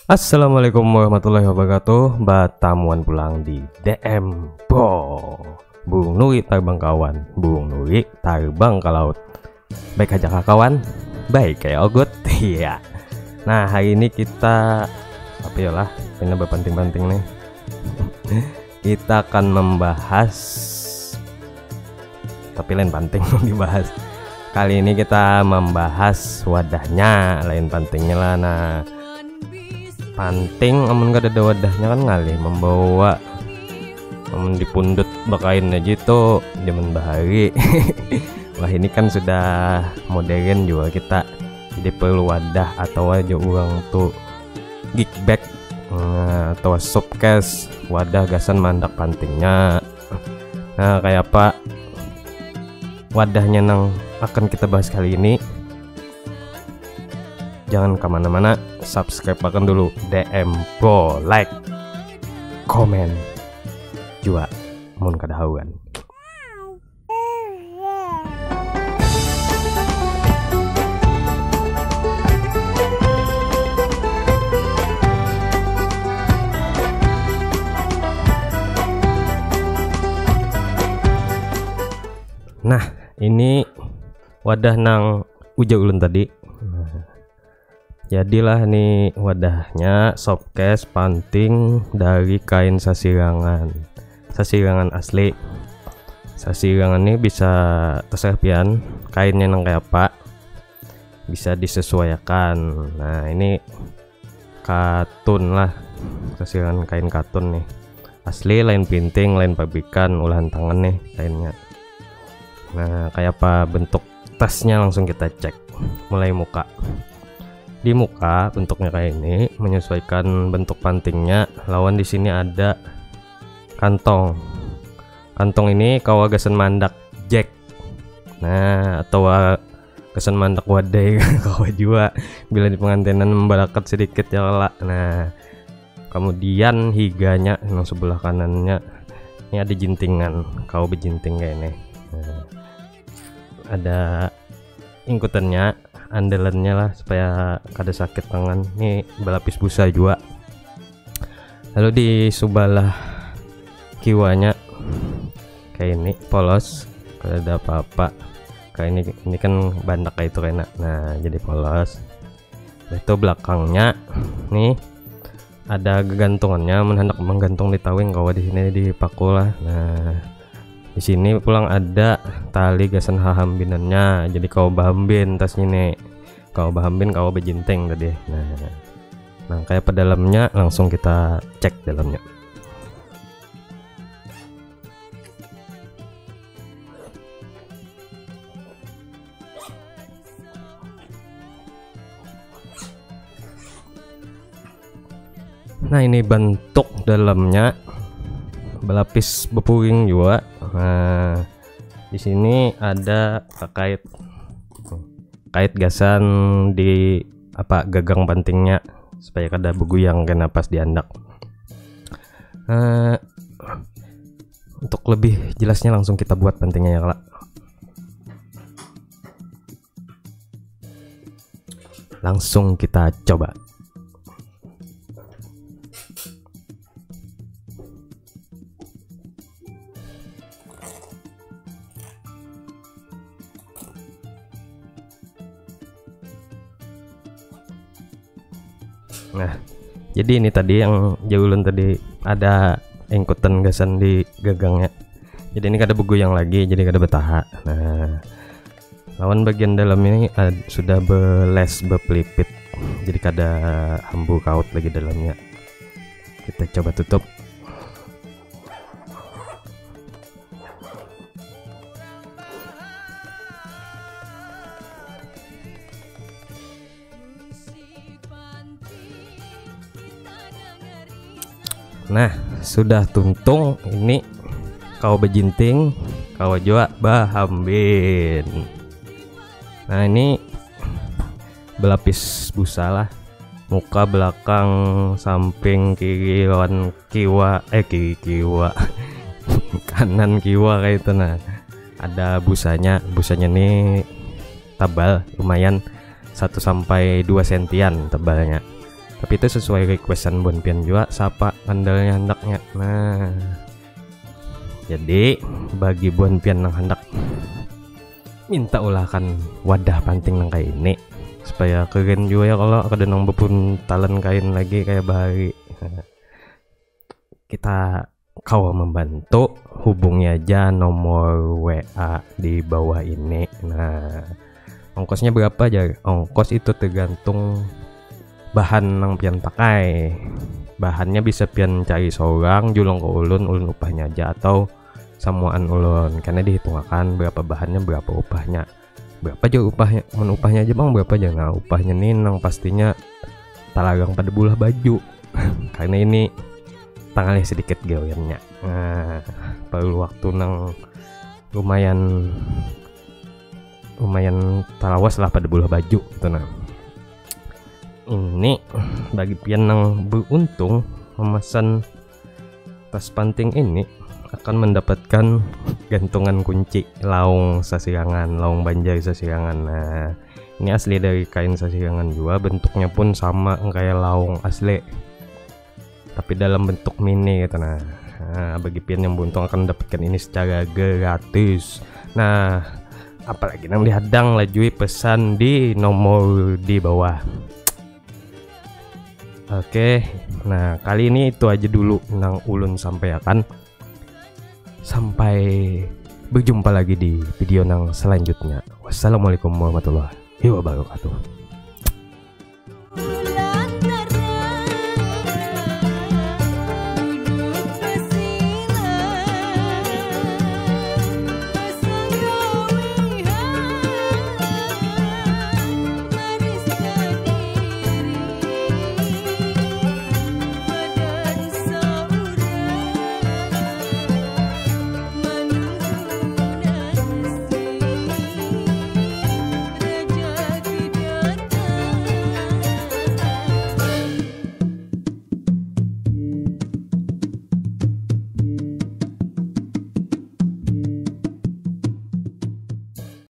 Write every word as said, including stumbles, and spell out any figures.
Assalamualaikum warahmatullahi wabarakatuh. Batamuan pulang di D M Bro. Burung nuri tarbang kawan, burung nuri tarbang ka laut. Baik haja kah kawan? Baik kaya ogut. Iya. Nah, hari ini kita apa ya lah, pina bapanting-panting nih. Kita akan membahas, tapi lain panting dibahas. Kali ini kita membahas wadahnya, lain pantingnya lah. Nah, panting amun kada ada wadahnya kan ngalih membawa, amun dipundut bakain aja itu zaman bahari. Wah, ini kan sudah modern juga kita, jadi perlu wadah atau aja orang tuh gig bag, nah, atau softcase, wadah gasan mandak pantingnya. Nah, kayak apa wadahnya nang akan kita bahas kali ini? Jangan kemana-mana, subscribe akan dulu D M Bro, like, komen juga mun kada hawan. Nah, ini wadah nang ujar ulun tadi. Nah, jadilah nih wadahnya, softcase, panting dari kain sasirangan. Sasirangan asli. Sasirangan ini bisa terserah pian kainnya nang kayak apa. Bisa disesuaikan. Nah, ini katun lah. Sasirangan kain katun nih. Asli, lain printing, lain pabrikan, ulahan tangan nih kainnya. Nah, kayak apa bentuk tasnya, langsung kita cek. Mulai muka. Di muka bentuknya kayak ini, menyesuaikan bentuk pantingnya. Lawan di sini ada kantong. Kantong ini kawa gasan mandak jack. Nah, atau gasan mandak wadai kawa jua bila di pengantinan membarakat sedikit ya kala. Nah, kemudian higanya nang sebelah kanannya ini ada jintingan, kawa bejinting kayak ini. Nah, ada ingkutannya, andalannya lah supaya kada sakit tangan. Ini belapis busa juga. Lalu di sebelah kiwanya kayak ini polos, kada ada apa-apa. Kayak ini, ini kan bandak kayak itu kena. Nah, jadi polos. Itu belakangnya nih ada gantungannya, mun hendak menggantung di tawing kawa di sini dipaku lah. Nah, di sini pulang ada tali gasan hahambinannya, jadi kawa bahambin tas ini, kawa bahambin, kawa bejinting tadi. Nah, nah, kayak apa dalamnya, langsung kita cek dalamnya. Nah, ini bentuk dalamnya, belapis bepuring juga. Nah, di sini ada kakait, kait gasan di apa, gagang pantingnya supaya kada beguyang kena pas diandak. Eh, untuk lebih jelasnya langsung kita buat pantingnya ya kala. Langsung kita coba. Nah, jadi ini tadi yang jaulun tadi ada ingkutan gasan di gagangnya. Jadi ini kada beguyang lagi, jadi kada betaha. Nah, lawan bagian dalam ini, ah, sudah beles bepelipit, jadi kada hambur kaut lagi dalamnya. Kita coba tutup. Nah, sudah tuntung ini, kawa bejinting, kawa jua bahambin. Nah, ini belapis busa lah, muka, belakang, samping, kiri, lawan kiwa, eh, kiri, kiwa, kanan, kiwa kayak itu. Nah, ada busanya, busanya nih tebal, lumayan satu sampai dua sentian tebalnya. Tapi itu sesuai requestan buhan pian jua, siapa kandalnya handaknya. Nah, jadi bagi buhan pian nang handak minta ulakan wadah panting nang kayak ini supaya keren juga ya, kalau kada nang bebuntalan kain lagi kayak bahari, kita kawa membantu, hubungi aja nomor W A di bawah ini. Nah, ongkosnya berapa aja? Ongkos itu tergantung bahan yang pian pakai. Bahannya bisa pian cari seorang, julung ke ulun, ulun upahnya aja, atau samuaan ulun, karena dihitungakan berapa bahannya, berapa upahnya. Berapa aja upahnya? Mun upahnya aja bang, berapa aja? Nah, upahnya nih nang pastinya talarang pada bulah baju karena ini tangalih sedikit gawiannya. Nah, perlu waktu nang lumayan lumayan talawas lah pada bulah baju gitu. Nah, ini bagi pian nang beruntung memesan tas panting ini akan mendapatkan gantungan kunci laung sasirangan, laung banjar sasirangan. Nah, ini asli dari kain sasirangan juga, bentuknya pun sama kayak laung asli, tapi dalam bentuk mini gitu. Nah, nah, bagi pian yang beruntung akan mendapatkan ini secara gratis. Nah, apalagi nang dihadang, lajui pesan di nomor di bawah. Oke, nah, kali ini itu aja dulu nang ulun sampaikan. Sampai berjumpa lagi di video nang selanjutnya. Wassalamualaikum warahmatullahi wabarakatuh.